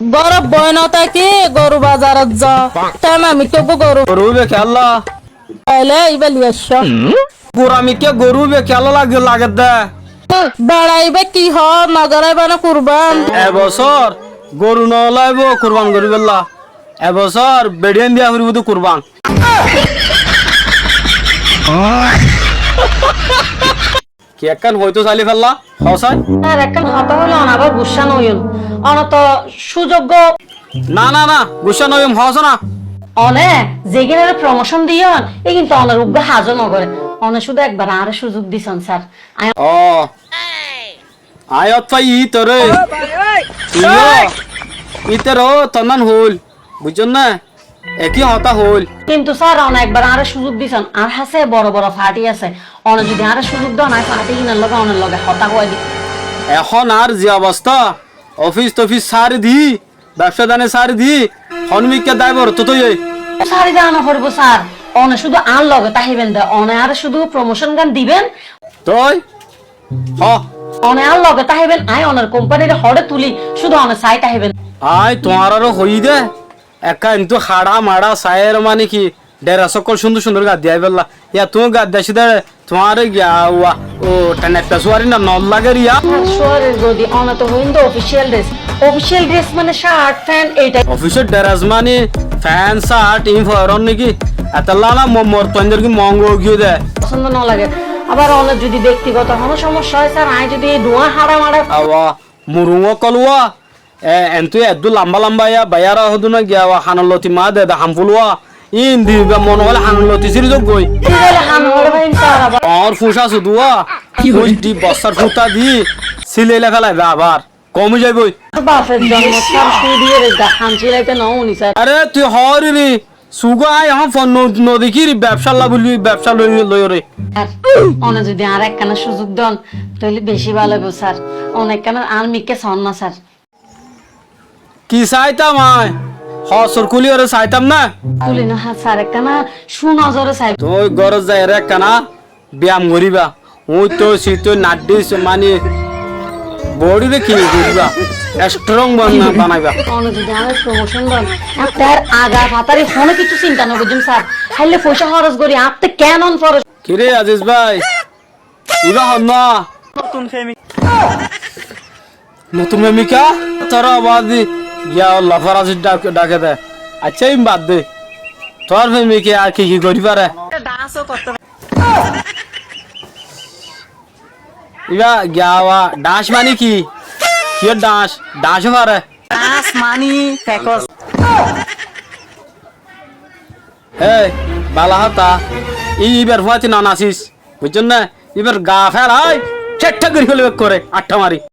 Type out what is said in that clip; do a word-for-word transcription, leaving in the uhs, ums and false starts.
Górot boi no táki, goru bazarot zo. Te mamikká uggúa goru. Goru beki Allah. Óile ibá loi aiccó. Gura mikká goru beki Allah lage, lage de. Beça ibá ki hoó, no goráiba né kurban? E bosór goru no laibo kurban goríbolla. E bosór beçiyain diya foribó de kurban. Ki ekkán hoito sailé fella, hoó sai? Sár, ekkán hotá hoilé, one abar guccá no óiyon. One to suzog. Na, na, na, guccá no óiyum, hoó sai na. One zegínore promotion diyon, e kintu onor uggúa hajó no goré. One cúdu ekbar añáre suzug disan, sár. Añí Ó, añí ót fai ítoré. Tuiyó ítore tor nan hoil, buijjós né? Ekí hotá hoil. Kintu sár, one ekbar añáre suzug disan, añár hañsé boro boro fathi asé. One zodi añáre suzug don, añí fathi gínor loge onor loge hotá hoói dim. Ehón añár ze obosta, ofis tofis sári di, bebsá dani sári di, honó mikká dái boro tó tóiye. Sári dano foribó sár, one cúdu añár loge táiben de, one añáre cúdu promotion gán diben. Toi? Hoó. One añár loge táiben, añí onor kompaníre hoçé tuli, cúdu one sai táiben. Añí tuáñráre hoiyí de, ekká entú haça maça saiyóre mani ki, dheres ókkol cúndor cúndor gat di aibálla. Yá tuñí gat di aiccó de, tuáñre giya uwa, o, theneppa suwari na no lager yá. Suwarir godi, one to hoiyún de official dress. Official dress mane shirt, pant, ei type. Official dress mane pant, shirt, iín foron niki? Etolla na mo-, morotfuaindor ki mongo ói giyé de. Fosóndo no lage. Abar one zodi bektigoto honó somossa ói sár, añí zodi ei duwá haça maça. Awa, murung ókkol uwa, e, entú eddúr lamba lamba yá, baiyára hodún giya uwa, hanor loti ma de de, hanful uwa. Iín di ba mone hoilé hanor loti síri zog goi. Síri zog goi, hanor loti síri zog goi. Añár fuñs asé de uwa, fuñs di bossár fuñta di, sílailé félaiba abar. Kom ói zaibói. Bafor zonmot sár cúdu diyére de, han sílaité no uní sár. Aré, tui hoóri ri, sugó añí ehón fon no, no dekíri, bebsálla buli, bebsá loi, loiyóre. Sár, one zodi añáre ekkána cúzug don, tóile bicí bála óibo sár. One ekkána añár mikká soón na sár. Ki saitam añí? Hosur kúliyóre saitam na? Kúli no há sár, ekkána cúnozore saibó. Tui górot zaiyóre ekkána biyam goríba. Uñttú sittú naddí mani bodiré ki goríba? Strong ban-, banaiba. One zodi añáre promotion don, añí tar aga fatari honó kessú sinta no goijjum sár. Háile foicá hóros gorí, añáttu keén on fore. Ki re Aziz bái? Ibá honnúa? Notun femik-, notun femika? Tor abas di giya lofar asi dhak-, dhake de. Accá, iín bad de. Tor femike ar ki ki gorí fare? Ibá giya wa, dhanc mani ki? Kiyór dhanc? Dhanc ó fare? Dhanc mani fekos. Hé, bála hotá. Í, íbar fúañti no nasís. Buijjós né? Íbar gaa félai, céththa gorí félaibo ekkoré, aṭṭha mari.